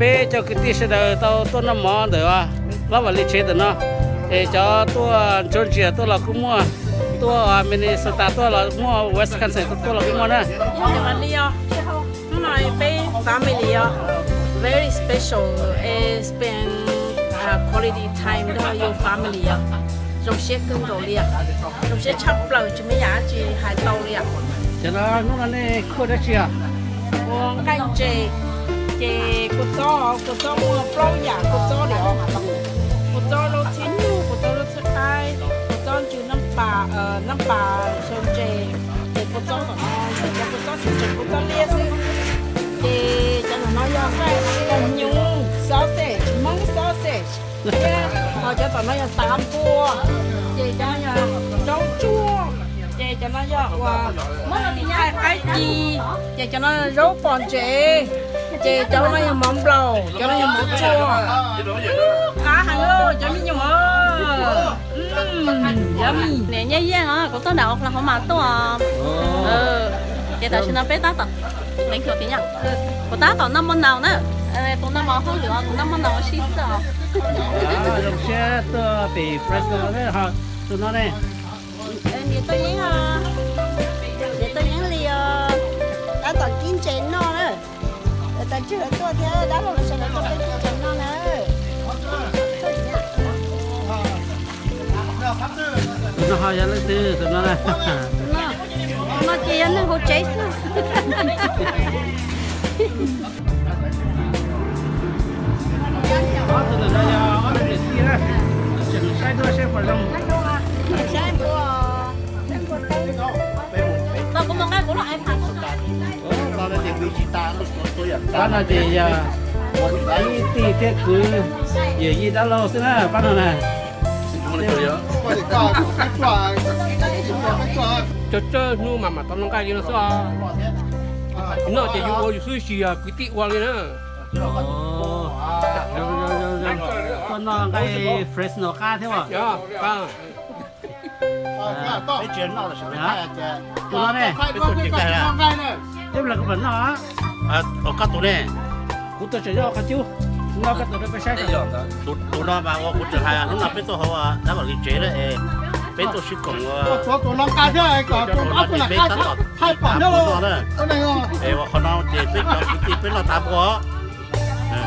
Peb cov kwv tij sawv daws tau tuaj noj mov ntawm Vaj Vam Lis tsev ntawm no, es cov tuaj Georgia tuaj los kuj muaj, tuaj Minnesota tuaj los muaj, Wisconsin tuaj los kuj muaj na. Hnub no peb family os, very special, spend quality time nrog your family os. Zoo siab kawg nkaus li os. Zoo siab tshaj plaws tsis muaj yam dab tsi hais tau li os. Ces hnub no nej khuaj dab tsi os? Ua nqaij ntses, ces kua txob, kua txob muaj plaub yam kua txob li os. Kua txob zaub txhib nyuj, kua txob zaub txhib qaib, kua txob ntsw nab pas, nab pas xyaw ntses, ces kua txob tom no yog cov kua txob tseem tseem kua txob liab xwb. Ces cov tom no yog nqaij hnyuv sausage, Hmoob sausage thiab, ho cov tom no yog tav npua, ces cov no yog zaub tsuag, ces cov no yog ua nqaij qaib ci, ces cov no zaub pom ntsev, ces cov no yog mov nplaum, cov no yog mov txua. Qab heev lauj cov me nyuam. Niam Nyiaj Yeej os, kuv tuaj nram Oklahoma tuaj. Ces tam sim no peb tab tom, kuv tab tom noj mov naus na. Tus noj mov hauj lwm, tus noj mov naus ua si xwb os. Zoo siab tuaj tim Fresno, tus no ne. Niam Toj Yeeb, niam Toj Yeeb li os, tab tom kib ntses noj na. Tab sis lawv tuaj thiab dab laug lawv sawv daws tuaj peb kib ntses noj na. Tus no ho yog leej twg tus no na? Tus no ces yog neeg hauv tsev xwb. Ob tug ntawm no yog ob tug niam tij na, tseem saib duab saib puas zoo. Pab no ces yog ib tij thiab kwv, yawm yij dab laug xwb na pab no na. Tsawg tsawg hnub mas mam tau noj nqaij li no xwb os. Noj ces yus ua yus xwb, tsis yog kwv tij ua li na. Tuaj noj nqaij Fresno qab thiab os. Tus no ne, teb lag kuv mam noj. Koj tus ne, kuv tuaj tseem yog qhov cub, noj koj tus rau peb saib. Tus no mas ua kuv tseem hais hnub no peb tuaj hauv dab laug li tsev na, peb tuaj sib koom ua, tus no nqa thiab, ob tug na, thaij pom thiab los. Es ua qhov no ces peb cov kwv tij peb noj tav npua.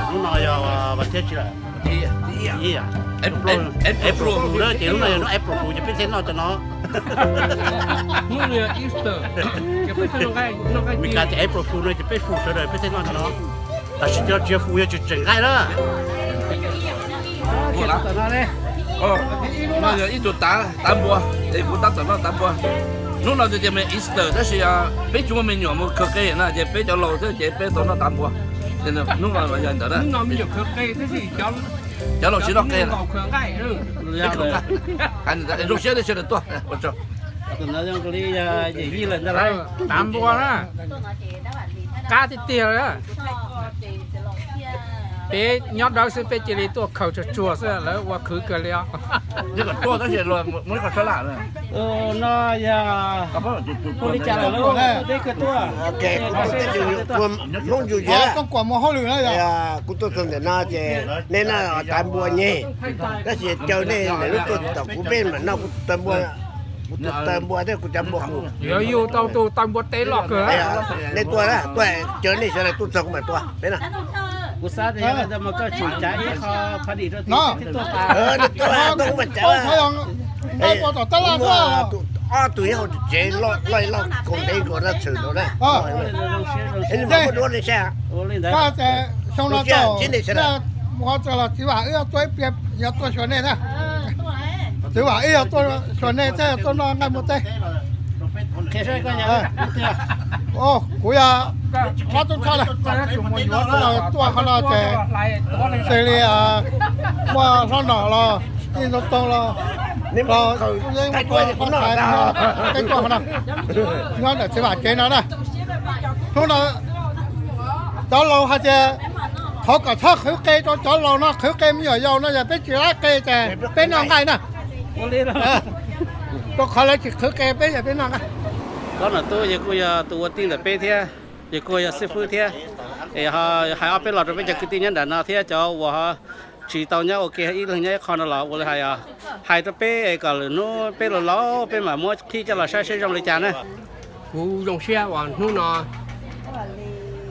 Hnub no yog vas thib tsi lawm? Ib, April na, ces hnub no yog hnub April Fool ces peb thiaj noj cov no. Hnub no yog Easter, Meskas tias April Fool no ces peb fool sawv daws peb thiaj noj cov no. Tam sim no tsis yog fool, yog tseem tseem nqaij na. No yog ib tug tav, tav npua, es kuv tab tom noj tav npua. Hnub no tias tias mas Easter tab sis peb tsis muaj me nyuam mus khawv qe na, ces peb cov laus xwb ces peb tau noj tav npua. Hnub no yog ntawd na. Cov laus tsis noj qe. Zoo siab sawv daws tuaj. Tav npua na, qab tiag tiag li. Peb nyob dawb xwb peb cia li tuaj khaws tsuag tsuag xwb lawv ua khwv kawg li os. No yog ua li cas lawm lauj, deb kawg tuaj. Hmoob Ntsuj Ntsiag, kuv tuaj txog ntawm no ces nej noj tav npua nyeg, tab sis caw nej lawv lub tuaj tom kuv peb mam noj kuv tus taw npua, kuv tus taw npua thiab kuv cov npua qus. Yuav yug tau tus taw npua teb loj kawg. Nej tuaj, tuaj caw nej sawv daws tuaj txog kuv mam tua peb no. Kuv xav tias koj tsum cav ib qho party rau tim no, tuaj kuv mam cav. Ob tug nyob hauv tsev loj loj koom ntev nkaus no tshwm nkaus na. Xyoo no txiv Vam wb tuaj ib pliag yog tuaj xyuas nej na. Txiv Vam wb yog tuaj xyuas nej thiab tuaj noj nqaij npua teb. Kuv yog Hlob Tub Tshaj, tuaj qhov no ces xws li muaj hlob Nom los, Tij Ntoo Too los, los yeej muaj tuaj, peb tuaj qhov no, nyob ntawm txiv Vam tsev no na. Hnub no cov laus hais tias thov kom txhob qhwv qe rau cov laus no, qhwv qe me nyuam yaus no yog peb tsis laib qe ces peb noj nqaij na. Rau qhov lawv tsis qhwv qe peb yog peb noj nqaij. Hlob Nom Tub yog kuj yog tus ua tij ntawm peb thiab, yog kuj yog xib fwb thiab. Es ho hais ob peb los rau peb cov kwv tij nyob nram no thiab cov uas tsis tau nyob ua ke ib leeg nyob ib qho no los ua li hais, hais rau peb kom lwm hnub peb los laus peb mam muab qhib coj los saib seb zoo li cas na. Kuv zoo siab uas hnub no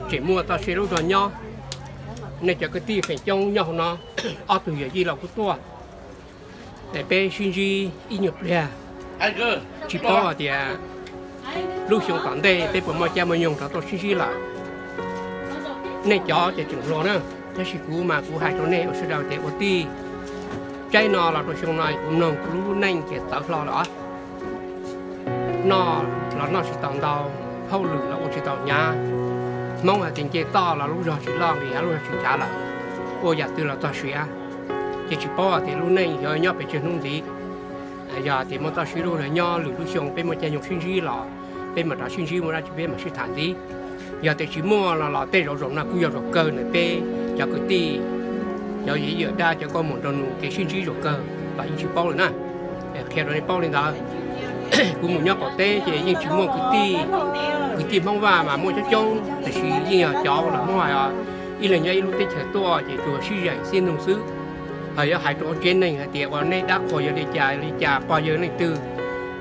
tseem muaj txoj sia lub zog nyob. Nej cov kwv tij feem coob nyob hauv no, ob tug yawm yij los kuj tuaj, es peb sib ntsib ib nyuag pliag, tsis paub hais tias lub xyoo tom ntej peb puas muaj caij muaj nyoog rov tuaj sib ntsib lawm. Nej cov ces tseem hluas na, tab sis kuv mas kuv hais rau nej ua sawv daws tias ua tij, tsaib no los rau xyoo no kuv mloog kuv lub neej ces txawv hlo lawm os. Noj los noj tsis tau ntau, hauj lwm los ua tsis tau hnyav. Hmoob hais tias nce toj los lub zog tsis loj nqis av lub zog tsis nchav lawm, ua yam twg los txog siav. Ces tsis paub tias lub neej yuav nyob pes tsawg hnub ntxiv. Yog tias muaj txoj sia lub zog nyob lwm lub xyoo peb muaj caij nyoog sib ntsib los peb mam rov sib ntsib, muaj dab tsi peb mam sib tham ntxiv. Yog tias tsis muaj no los tej zaum zaum no kuj yog zaum kawg ntawm peb cov kwv tij, cov yawm yij yawm dab, cov nkauj muam nraug nus kev sib ntsib zaum kawg los yeej tsis paub lawm na. Qhia rau nej paub li ntawd. Kuv mus nyob qaum teb ces yeej tsis muaj kwv tij, kwv tij Hmoob Vaj mas muaj coob coob tiam sis yeej yog cov los muaj ib leeg nyob ib lub teb chaws tuaj ces tsuas sib zeem xib nug xwb. Ho yuav hais rau tsev neeg hais tias ua nej dab qhuas yog li cas li cas, pog yawg leej twg,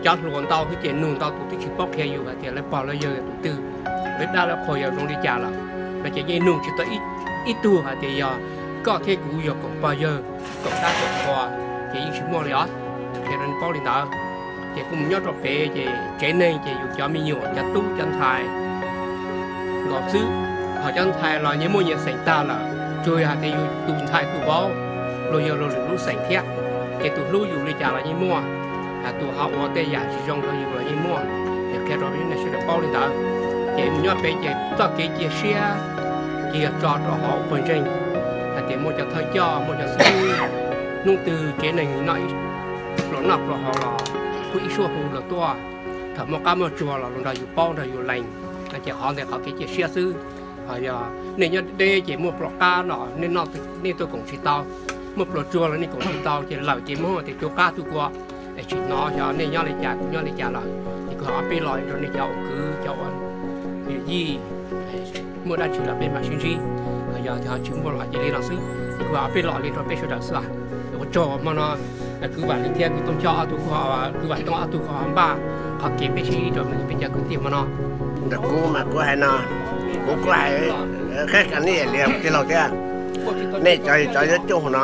cov hluas ntau xwb ces nug ntau tus twb tsis paub qhia yus hais tias lawv pog lawv yawg tus twg, lawv dab lawv qhuas yog zoo li cas lawm. No ces yeej nug tsis tau ib tug hais tias yog koj thiab kuv yog koom pog yawg, koom dab koom qhuas, ces yeej tsis muaj li os. Qhia rau nej paub li ntawd. Ces kuv mus nyob rau pem ces tsev neeg ces yus cov me nyuam cov tub cov ntxhais nkaus xwb. Ho cov ntxhais los nyias muaj nyias xeem tag lawm, tsuas yog hais tias yus tus ntxhais tus vauv los yog luag lwm lub xeem thiab, ces tus hlub yus li cas los yeej muaj, tus ho ua tej yam tsis zoo rau yus los yeej muaj. Ces qhia rau nej sawv daws paub li ntawd. Ces mus nyob pem ces txoj kev cia siab ces yog tso rau hauv pawg ntseeg hais tias muaj cov thawj coj, muaj cov xib hwb, hnub twg tsev neeg noj pluas noj pluas haus los kuj ib suab hu los tuaj. Thaum muaj qab muaj tsuag los los nrog yus paub nrog yus lees, no ces qhov ntawd qhov kev cia siab xwb. Ho yog nej nyob deb ces muaj pluas qab no nej tuaj koom tsis tau, muaj pluas tsuag los nej koom tsis tau ces lawm ces muab tias tu qab tu kua, es tsis hnov xyov nej nyob li cas kuv nyob li cas lawm. Ces kuv hais ob peb lo rau nej cov ua kwv cov ua yij, muaj dab tsi los peb mam sib ntsib. Yog tias ho tsis muaj los cia li no xwb. Ces kuv hais ob peb lo li rau peb sawv daws xwb. Ua tsaug hmo no kwv Vam Lis thiab kwv Tooj Choj ob tug, kwv Vam Tooj ob tug ho npaj qhov kev peb sib ntsib rau peb cov kwv tij hmo no. Ntawm kuv mas kuv hais no, kuv kuj hais qhia nej li tij laug thiab, nej cov cov nyob coob hauv no,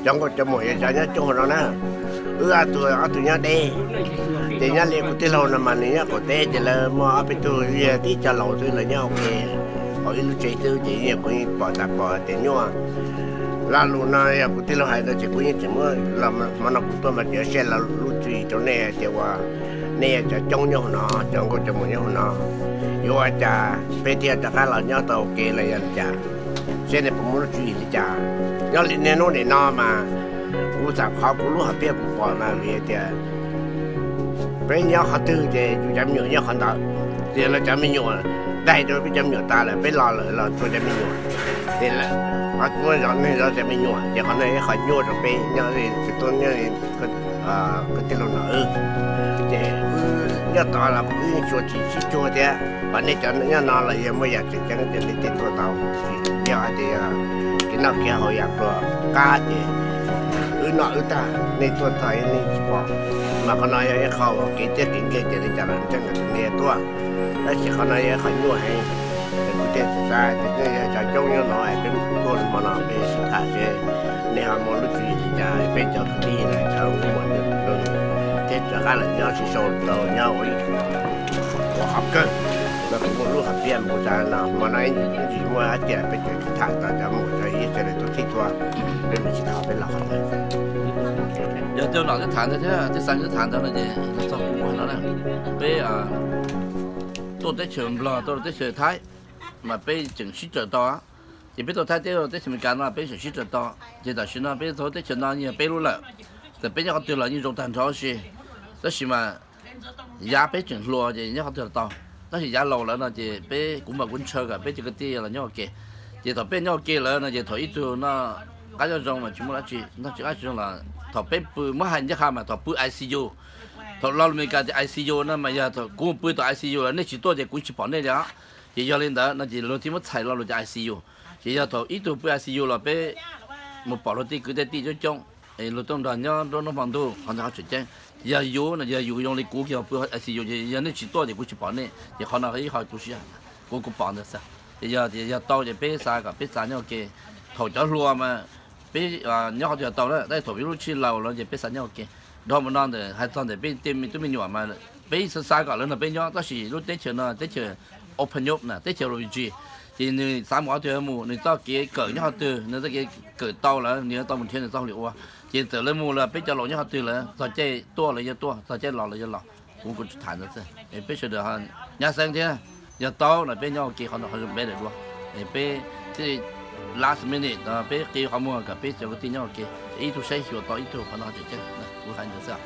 cov nkauj cov muam yog cov nyob coob hauv no na. Wb ob tug, ob tug nyob deb, ces nyob li kuv tij laug no mas nws nyob qaum teb ces lawv muaj ob peb tug yog tib co laus xwb lawv nyob ua ke hauv ib lub tsev xwb ces yeej kuv yeej pom tas pom tias nyuaj. Lo lus no yog kuv tij laug hais no ces kuv yeej tseem muab los hmo no kuv tuaj mas tseem yuav share lo lus txuj ci rau nej tias uas nej yog cov coob nyob hauv no, cov nkauj cov muam nyob hauv no, yuav ua cas peb thiaj rov qab los nyob tau ua ke los yog li cas, seb nej puas muaj lub tswv yim li cas. Nyob li niaj hnub nim no mas kuv xam qhov kuv lub hom phiaj kuv pom mas vim tias peb nyob qhov twg ces yus cov me nyuam nyob qhov ntawd, ces lawv cov me nyuam daig rau peb cov me nyuam tas lawm peb los lawm los tshuav cov me nyuam, ces qhov kuv zov neeg zov cov me nyuam ces qhov no ib qhov nyuaj rau peb nyob li tsis tuaj nyob li kwv tij laug no wb. Ces wb nyob tod los wb yeej tsuas tsis sib cuag thiab, ho nej cov nyob no los yog muaj yam tseem ceeb ces nej thiaj tuaj tau. Yog hais tias kev noj kev haus yam pluas qab ces wb noj wb tag nej tuaj txog nej tsis pom. Mas qhov no yog ib qho uas kev txiaj kev nkeeg ces li cas los ntseeg kom tus niam tuaj, tab sis qhov no yog ib qho nyuaj heev. Ces kuv thiaj xav tias nej yog cov coob nyob no es peb mus tuaj hmo no peb sib tham seb nej ho muaj lub tswv yim li cas, peb cov kwv tij no cov nkauj muam nraug nus thiaj rov qab los nyob sib sau tau nyob ua ib ua qhov kawg. Los kuv muaj lub hom phiaj mus tas no hmo no ib ntsis muaj dab tsi peb tseem sib tham tau cov muam cov yij sawv daws tuaj thib thua, peb mam sib tham peb los qhov ntawd. Yog tej nom twb tham ntawd thiab tej xeem twb tham ntawd no ces los txog kuv no na, peb tuaj teb chaws Nplog tuaj teb chaws Thaib mas peb tseem sib raws tau. Ces peb tuaj Thaib teb teb chaws Amelikas no peb tseem sib raws tau. Ces tam sim no peb txhua teb chaws no yeej yog peb lub lawm, txawm peb nyob qhov twg los yeej zoo tag nrho huv si. Tab sis mas yav peb tseem hluas ces nyob qhov twg los tau, tab sis yav laus lawm no ces peb, kuv mas kuv ntshaw kom peb cov kwv tij los nyob ua ke. Ces thaum peb nyob ua ke lawm no ces thaum ib tug noj qab nyob zoo mas tsis muaj dab tsi, noj tsis qab tsis zoo los thaum peb pw, muab hais ncaj qha mas thaum pw I C U, thaum los Amelikas tias I C U no mas yog thaum kuv pw thaum I C U lawm nej tsis tuaj ces kuv tsis pom nej li os. Ces yog li ntawd no ces luag thiaj muab txhais lo lus tias I C U. Ces yog thaum ib tug pw I C U los peb mus pom luag tej kwv tej tij coob coob, es luag tuaj nrog nyob nruab hnub hmo ntuj, qhov ntawd qhov tseem ceeb. Ces yog yus no, yog yus zoo li kuv kiag pw I C U ces yog nej tsis tuaj ces kuv tsis pom nej, ces qhov no ib qho tu siab, kuv kuv pom ntawd xwb. Ces yog, yog tau ces peb xav kom peb txav nyob ua ke. Thaum cov hluas mas peb nyob qhov twg tau na, tab sis thaum peb lub sij laus lawm ces peb xav nyob ua ke. Dhau mus no ntawm hais txog ntawm peb tej me tub me nyuam mas peb xav xav kom lawv nrog peb nyob, tab sis lub teb chaws no teb chaws open up na, teb chaws refugee, ces nws xav mus qhov twg mus, nws txoj kev kawm nyob qhov twg, nws txoj kev kawm tau lawm nws yuav tau mus nrhiav nws txoj hauj lwm ua. Ces txawm lawv mus lawm peb cov laus nyob qhov twg lawm, txog caij tuaj lawv yuav tuaj, txog caij los lawv yuav los. Kuv kuv tsis tham ntawd xwb, es peb sawv daws nyab xeeb thiab, yog tau no peb nyob ua ke qhov no qhov zoo peb lawm dua. Es peb thiaj li last minute no peb qhib qhov muag kom peb cov kwv tij nyob ua ke, ib tug saib xyuas tau ib tug, qhov no tseem ceeb, kuv hais ntawd xwb.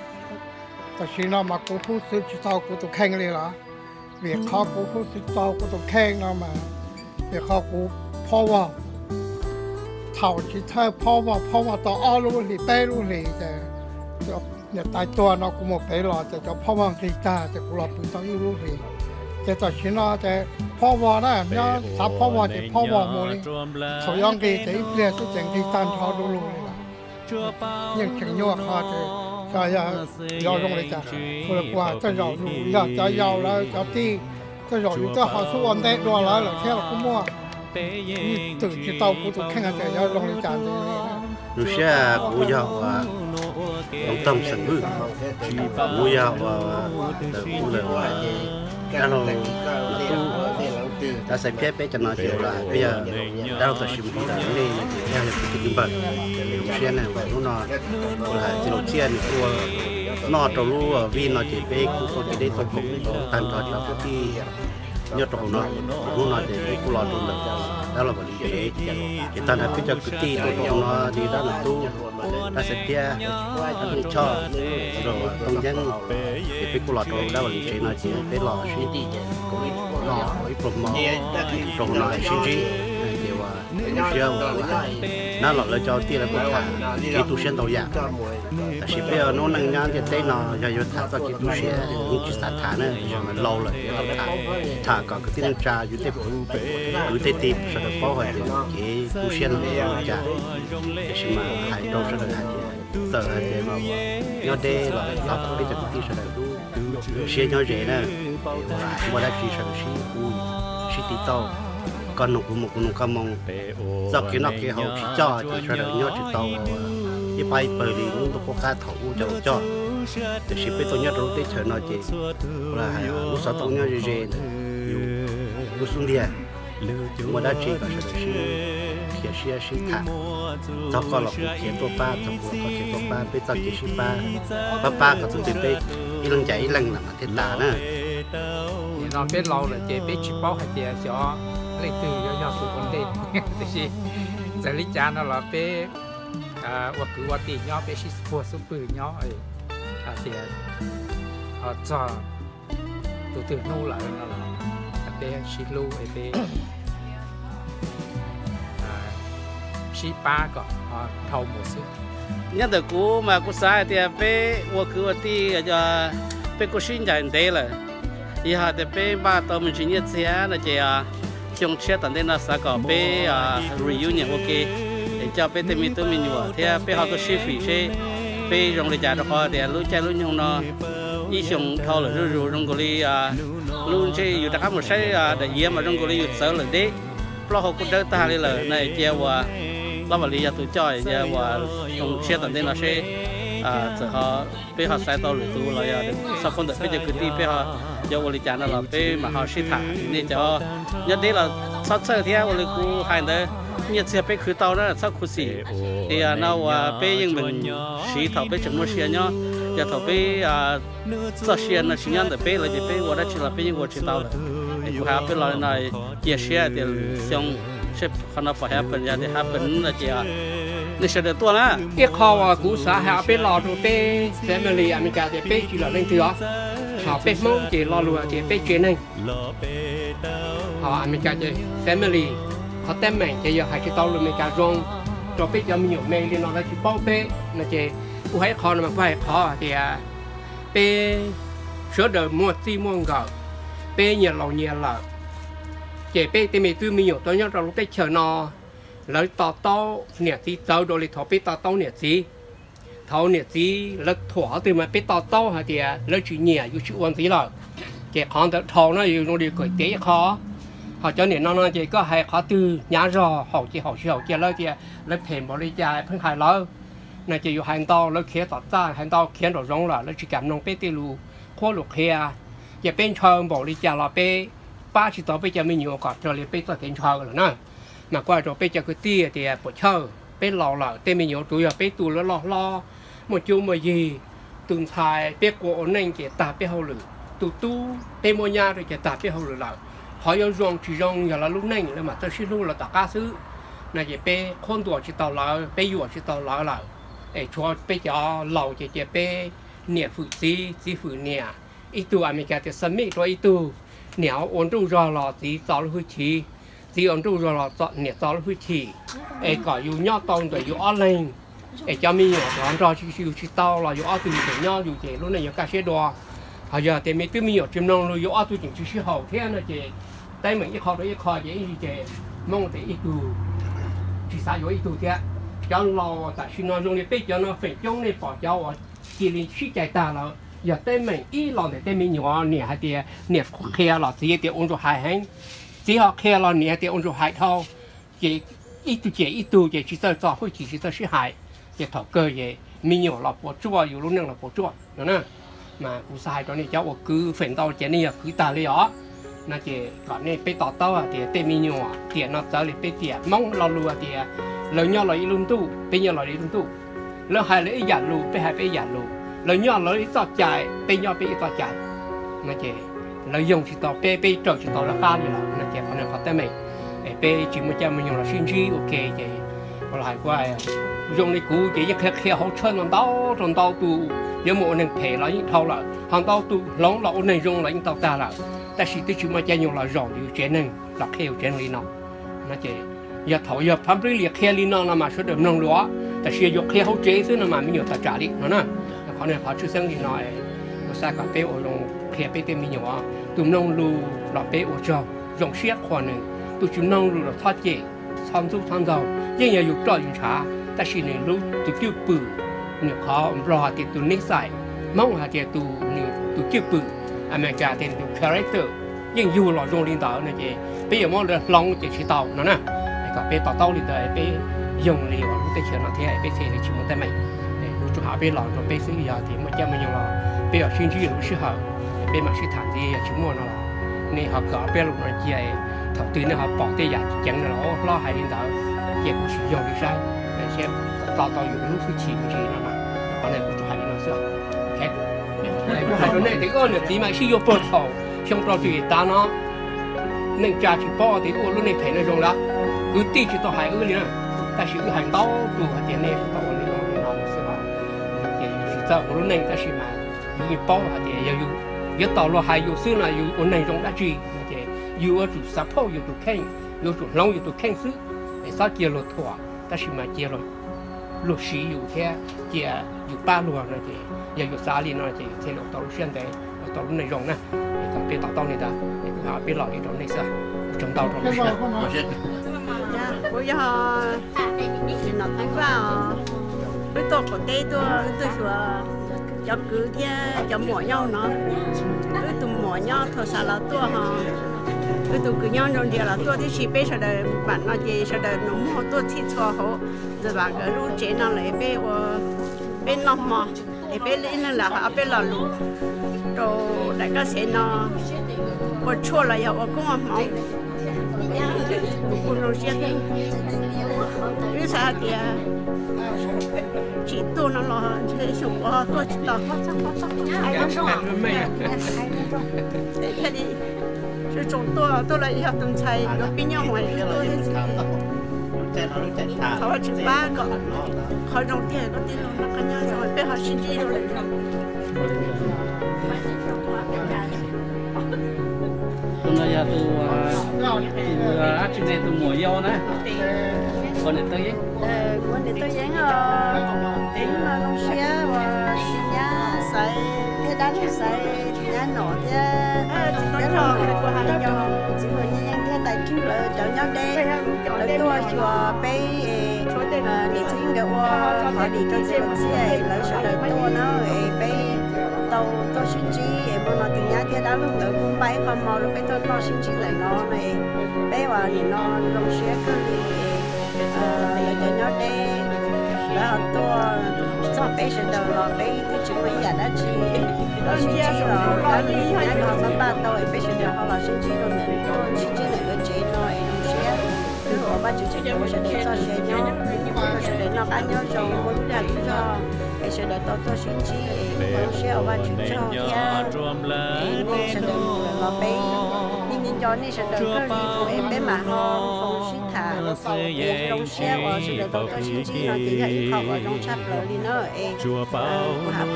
Tam sim no mas kuv hlub xwb tsis tau kuv tus kheej li lawm, vim qhov kuv hlub xwb tsis tau kuv tus kheej no mas vim qhov kuv phob vog. Thaum chiv thawj phob vog, phob vog tau ob lub hlis peb lub hlis ces niam tais tuag no kuv mus pem los ces cov phob vog nqis tag ces kuv los pw tau ib lub hlis. Ces tam sim no ces phob vog na, nyob xav phob vog ces phob vog mus li. Thaum yuav nqis ces ib pliag xwb ces nqis tag nrho du lug li lawm. Yeej tseem nyuaj qhov ces xyov yog zoo li cas, ua li kuv hais tej zaum yus yog cov yau lawv cov tij, tej zaum yus twb ho xub ua ntej dua lawv lawm thiab los kuj muaj. Yeej twm tsis tau kuv tus kheej hais tias yuav zoo li cas ntxiv li. Zoo siab kuv yog uas Tooj Tooj xeem Vwj, kuv yog uas ntawm kuv ntawm uas dab laug Nom Tub, dab Xaiv Phiab peb cov no ces uas peb yog dab laug tam sim mus ntawm nej no ces yog kuv tus tij npawg. Zoo siab na uas hnub no uas txiv laus Txiaj nws tuaj noj rau lub vij no ces peb kuj tau kev deb tau koom tag nrho cov kwv tij nyob rau hauv no. Hnub no ces peb kuj los rau ntawm dab laug Vam Lis tsev, ces tag nrho peb cov kwv tij tuaj rau hauv no li dab Nom Tub, dab Xaiv Phiab, dab Tooj Choj, rau Tooj Yeeb, ces peb kuj los rau dab Vam Lis tsev no ces peb los sib noj ib pluag hmo rau hauv no sib ntsib. Ces uas zoo siab uas nab los lawv cov tij lawv kuj tham kev tu siab ntau yam. Tab sis peb ua noob neej nyob ntiaj teb no yog yuav tham txoj kev tu siab yeej tsis xav tham na, yog mas laus lawm ces tau tham, tham kom kwv tij neej tsa yus tej kwv tej tij sawv daws paub hais tias kev tu siab no yog li cas. Tiam sis mas hais rau sawv daws hais tias txawm hais tias nyob deb los thov kom peb cov kwv tij sawv daws lub siab nyob ze na, es uas muaj dab tsi sawv daws sib hu sib tiv tauj, koj nug kuv mus kuv nug koj mus. Txoj kev noj kev haus tsis coj ces sawv daws nyob tsis tau ib pab ib pawg li lub ntuj qub qab thaum ub coj los coj. Tiam sis peb tau nyob rau lub teb chaws no ces lub xov tooj nyob ze ze ntawm yus lub xub ntiag, muaj dab tsi kom sawv daws sib qhia siab sib tham, txog koj los kuv khiav tuaj pab, txog kuv los koj khiav tuaj pab, peb txoj kev sib pab, pab pab kom tus twg peb ib leeg ncaim ib leeg lam mas thiaj tas na. Nim no peb laus lawm ces peb tsis paub hais tias xyov leej twg yuav yog tus ua ntej, tiam sis txawm li cas no los peb ua kwv ua tij nyob peb sib puag xub pwg nyob, hais tias ho txog tus twg hnub lawm no los peb sib hlub es peb sib pab kom dhau mus xwb. Nyob ntawm kuv mas kuv xav hais tias peb ua kwv ua tij, peb kuj sib ncaim ntev lawm. Yog hais tias peb npaj tau me ntsis nyiaj txiag no ces xyoo tshiab tom ntej no xav kom peb reunion ua ke, es coj peb tej me tub me nyuam thiab peb ho tuaj sib fim seb peb zoo li cas, rau qhov tias lub caij lub nyoog no ib xyoo dhau lawm zuj zus, zoo nkaus li lub ntsej yus rov qab mus saib daim iav mas zoo nkaus li yus txawv lawm deb, plaub hau kuj dawb tag li lawm na. Cia uas Vam Lis yog tus coj, cia uas xyoo tshiab tom ntej no seb txawm ho peb ho xaiv tau lwm tus los yog txhob poob ntawm peb cov kwv tij peb ho yuav ua li cas no los peb mam ho sib tham. Nej cov nyob deb los txhob txhawj thiab, ua li kuv hais ntawd, nyiaj txiag peb khwv tau na, txhob khuv xim. Tias no uas peb yeej meem siv thaum peb tseem muaj sia nyob, yog thaum peb txoj sia no tsis nyob ntawm peb lawm ces peb ua dab tsi los peb yeej ua tsis tau lawm. Es kuv hais peb los li no, cia siab tias xyoo seb qhov no pom happen, yog tias happen no ces nej sawv daws tuaj na. Ib qho uas kuv xav hais peb los rau peb family Amelikas tias peb tsis lom leej twg os. Thaum peb Hmoob ces lo lus tias peb tsev neeg, ho Amelikas ces family. Qhov teeb meem ces yog hais tsis tau lus Amelikas zoo rau peb cov me nyuam me li no lawv tsis paub peb no ces kuv hais ib qho no mas kuv hais qhov tias peb sawv daws muaj txij muaj nkawm, peb nyias laus nyias lawm, Ces peb tej me tub me nyuam tuaj nyob rau lub teb chaws no, lawv to taub niam txiv txawv dua li thaum peb to taub niam txiv. Thaum niam txiv lawv thuam qhov twg mas peb to taub hais tias lawv tsis nyiam yus tsis ua ntxiv lawm. Ces qhov ntawd dhau no yus zoo li kawm tiav ib qho. Ho cov niam no no ces koj hais qhov twg hnyav zog haum ces haum tsis haum cia lawv tias lawv phem npaum li cas pheej hais lawv. No ces yus hais ntau lawv khiav tom txaj, hais ntau khiav nraum zoov lawm lawv tsis kam mloog peb tej lus qhuab lus qhia. Ces peb ntshaw npaum li cas los peb pab tsis tau peb cov me nyuam kom raws li peb txoj kev ntshaw lawm na. Mas kuv hais rau peb cov kwv tij tias puas chawj, peb laus lawm tej me nyuam tsuas yog peb tu lawv loj hlob, muaj cuab muaj yig, tus ntxhais peb qua ua neej ces tag peb hauj lwm, tus tub peb muab nyab rau ces tag peb hauj lwm lawm. Qhov yuav zoo tsis zoo yog lawv lub neej, lawv mam txawj sib hlub lawv tom qab xwb. No ces peb qhuab ntuas tsis tau lawv, peb yuam tsis tau lawv lawm. Es tshuav peb cov laus ces cia peb niam fwm txiv, txiv fwm niam, ib tug Amelikas tias submit rau ib tug, niam ua nruj zog los txiv txo lub hwj chim, txiv ua nruj zog los niam txo lub hwj chim, es kom yus nyob tau ntawm yus ob leeg. Es cov me nyuam los nrog yus tsis tau los yus ob tug yus tseem nyob yus ces lub neej yuav kaj siab dua. Ho yog tias me tub me nyuam tsis mloog lus yus ob tug tseem tsis sib haum thiab no ces teeb meem ib qho rau ib qho ces ib ntsis ces Hmoob tias ib tug tsis xav yuav ib tug thiab. Cov laus tam sim no zoo li peb cov no feem coob nej pom cov uas cia li sib cais tag lawm yog teeb meem ib los ntawm tej me nyuam, niam hais tias niam qhia los txiv tias ua ntsuas hais heev, txiv ho qhia los niam tias ua ntsuas hais dhau. Ces ib tug cem ib tug ces tsis txawj txo hwj chim tsis txawj sib hais, ces thaum kawg ces me nyuam los puas tsuaj yus lub neej los puas tsuaj no na. Mas kuv xav hais rau nej cov uas kwv feem ntau ces nej yog kwv tag li os. No ces kom nej peb to taub hais tias tej me nyuam tiam no txawv li peb tiam Hmoob lo lus hais tias lawv nyob lawv ib lub ntuj, peb nyob lawv ib lub ntuj. Lawv hais lawv ib yam lus, peb hais peb ib yam lus. Lawv nyob lawv ib txoj cai, peb nyob peb ib txoj cai. No ces lawv yoog tsis tau peb, peb raws tsis tau lawv qab li lawm. No ces qhov no qhov teeb meem, es peb tsis muaj caij muaj nyoog los sib ntsib ua ke ces, ua los hais kuv zoo li kuv ces yeej qhia qhia hauv tshawj no ntau rau ntau tus yuav mus ua neeg phem los yeej dhau lawm, ho ntau tus hloov los ua neeg zoo los yeej tau tag lawm. Tab sis twb tsis muaj caij nyoog los zaum yus tsev neeg los qhia yus tsev neeg li no. No ces yog thaum yog phab nplib li qhia li no no mas sawv daws mloog lus, tab sis yog yuav qhia hauv tsev xwb no mas me nyuam tawm tsam li no na. Qhov no qhov tshwj xeeb li no, kuv xav kom peb ua zoo qhia peb tej me nyuam, tus mloog lus los peb ua tsaug zoo siab qhuas nws, tus tsis mloog lus los txhob cem, txhob ntxub txhob ntxaug, yeej yog yus roj yus ntshav, tab sis nws lub tus cwj pwm, nws qhov Nplog hais tias tus nij xais, Hmoob hais tias tus, nws tus cwj pwm, Amelikas tias nws tus character, yeej yug los zoo li ntawd no ces peb yuav muab lawv hloov ces tsis tau no na. Kom peb to taub li ntawd peb yoog li uas lub teb chaws no thiab peb thiaj li tsis muaj teeb meem. Kuv tsuas hais peb los rau peb xwb, yog tias muaj caij muaj nyoog los peb yuav sib ntsib lub sij hawm, peb mam sib tham ntxiv, yog tsis muaj no los nej ho kawm peb lus no cia, thaum twg nej ho pom tej yam ceev no los hlob hais li ntawd, ces kuv sim yoog li saib, thiab to tau yus lub hwj chim me ntsis no mas. Qhov no kuv tsuas hais li no xwb. Kuv hais rau nej tias wb niam txiv mas sib yuav puag thaum xyoo rau txim tav no, neej tsa tsis paub tias wb ua lub neej phem no zoo lawm, kwv tij tsis tau hais wb li na. Tab sis wb hais ntau tus hais tias nej tsis tau ua li no li no xwb os. Ces yus tsis txawj ua lub neej tab sis mas yus yeej paub hais tias yog yus yuav tau luag hais yus xwb no yus ua neeg zoo dab tsi no ces yus yuav tsum support yus tus kheej, yuav tsum hloov yus tus kheej xwb, es txhob cia luag thuam tab sis mas cia luag siv yus thiab cia yus pab luag no ces yog yus xav li no ces yus thiaj li ua tau lub siab ntev, ua tau lub neej zoo na. Es kom peb to taub li ntawd, es kuv hais peb los li rau nej xwb, ua tsaug ntau rau lub sij hawm. Kuv yog Nom Tub Vaj os, wb tuaj qaum teb tuaj, wb tuaj xyuas cov kwv thiab cov muam nyob no. Wb tus muam nyob Thoj Xav Los tuaj ho, wb tus kwv nyob Nraug Nrias los tuaj tib si. Peb sawv daws mam no ces sawv daws nus muag tuaj txhij txhua hauv Ntxawm Vam nkawd lub tsev no lawm, peb ua, peb noj hmo, es peb ib leeg lam hais ob peb lo lus rau daim kaj xev no, ua tshuaj los yog ua koob ua hmoov. Kuv kuj zoo siab thiab. Wb xav hais tias tsim tuaj no los ntshe xyoo ua tuaj tsis tau. Thiaj li sib tsoom tuaj, tuaj los yog tus ntxhais yuav pib nyob hauv wb tuaj thiab. Thov Vajtswv pab kom qhov zoo tiag koj tij laug noj qab nyob zoo, peb ho sib ntsib dua lwm zaus. Tus no yog tus, tus dab tsi ne, tus muam yau na. Ua niam Tawj Yeeb. Ua niam Tawj Yeeb os, es hnub no zoo siab uas tsis nyab Xaiv thiab dab laug Xaiv, tsis nyab Nom thiab, txiv Huas Nyiaj Yeeb thiab tais Deb, lawv tuaj xyuas peb, niam txiv nkawd ua holiday rau txiv lawv txhiaj, lawv sawv daws tuaj na, es peb tau tuaj sib ntsib, es hmo no tus nyab thiab dab laug nkawd kuj npaj ib qho hmo rau peb tuaj noj sib ntsib lawm no, peb ua nim no zoo siab kawg li. Lawv cov nyob deb, lawv ho tuaj txog peb sawv daws los peb twb tsis muaj ib yam dab tsi los sib ntsib los dab laug tus nyab nkawd ho npaj npaj tau es peb sawv daws ho los sib ntsib rau ntawm, sib ntsib ntawm lawv tsev no es zoo siab. Wb ua Vajtswv tseem ua sawv daws txoj sia nyob, ua rau sawv daws noj qab nyob zoo, muaj lub dag lub zog, es sawv daws tau tuaj sib ntsib es zoo siab ua Vajtswv tsaug thiab. Es nej sawv daws mus lawm los peb yeej nco nej sawv daws kawg li mus es peb mam ho sib tham. Es zoo siab uas sawv daws tau tuaj sib ntsib no ces yog ib qho uas zoo tshaj plaws li na. Es kuv hais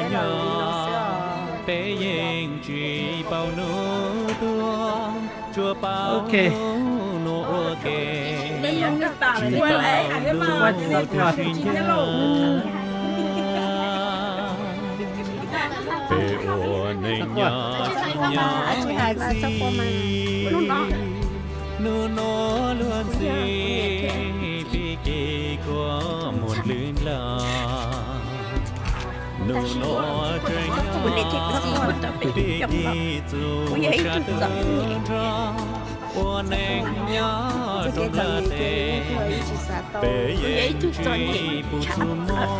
peb los li no xwb os. Ok. Peb ua neej nyob txoj sia, hnub no luag ntxhi pib kev kua muag lwj nplog. Hnub no tseem nyob peb txhua tus nrog ua neej nyob rau nplog teb. Peb yeej tsis pub txog mus,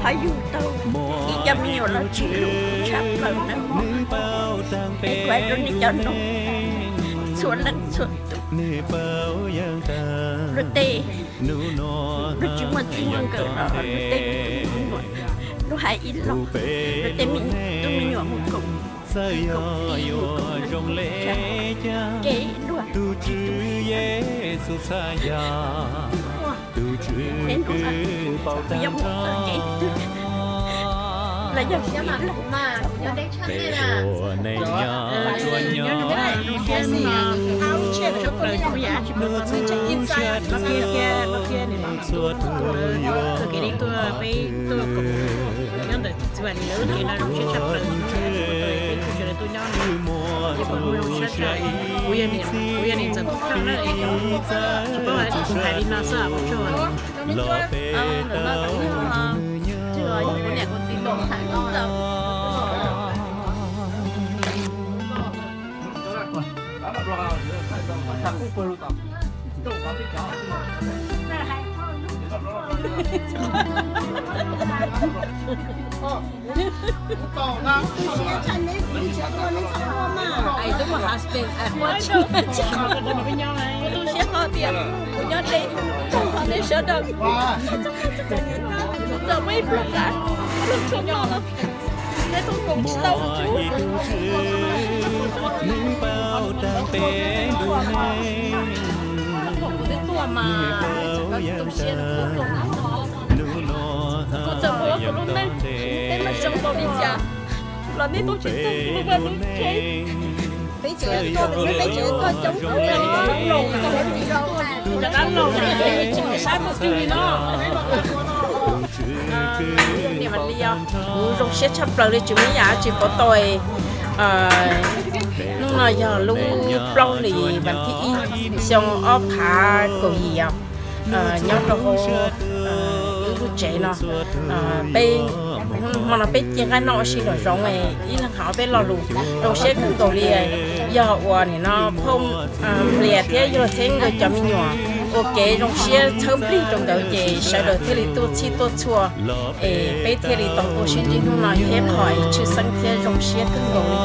ho yug tau ib co me nyuam los tsis hlub tshaj plaws na. Es kuv hais rau nej cov no txhua leej txhua tus, luag tej luag tsis muaj txij muaj nkawm los luag tej me tub me nyuam, luag hais ib los, luag tej tub me nyuam mus koom, koom tij mus koom, kev luag tsis tu siab. Tus Tswv Yexus txhaj yog, kuv yog mus txog kev twg los yog kuv ib leeg. Peb ua neej nyob tsuas nyob ib hnub no, hnub no tsis pub txog mus, txhua tus yuav kev li tuaj, peb tuaj koom nyob ntawm txiv Vam Lis lawv lub tsev no zoo siab tshaj plaws, tus Tswv, peb tug sawv daws tuaj nyob no ces kuv zoo siab tshaj. Kuv yog niam, kuv yog niam ntxawm Thoob Khaj na, es tsis paub hais tias kuv hais li no xwb, ua tsaug. Ntawm no kuv yog, yog kuv niam kuv txiv nraug tham ntawd. Ai, twb muaj husband, ai, ua tsis, tu siab hlo tias kuv nyob deb, thov nej sawv daws, kuv txawm muaj ib pluag kav, pluag tshuaj noj los nej tuaj koom tsis tau kuv. Kuv twb tuaj mas, tu siab, kuv txawm ua kuv lub neej, peb mas zoo npaum li cas los nej tuaj tsis txog kuv lub vaj lub tsev. Peb tsev tuaj, peb tsev tuaj coob, cov dab laug tsis saib muaj twg li no. Niam Vam Lis, kuv zoo siab tshaj plaws li, tsis muaj ib yam dab tsi pauv tau. Hnub no yog lub plaub hlis vas thib ib, xyoo ob phav kaum yim, nyob rau hauv wb lub tsev no. Peb, hmo no peb cia nqaij noj ua si nraum zoov, ib leeg hais ob peb lo lus, zoo siab kawg nkaus li. Yog uas nim no phooj ywg thiab yawg Txheeb nkawd cov me nyuam ua kev zoo siab txhawb nplig rau nkawd ces sawv daws thiaj li tuaj txhij tuaj txhua, es peb thiaj li tau tuaj sib ntsib hnub no thiab, qhov es tshwj xeeb thiab zoo siab kawg nkaus li.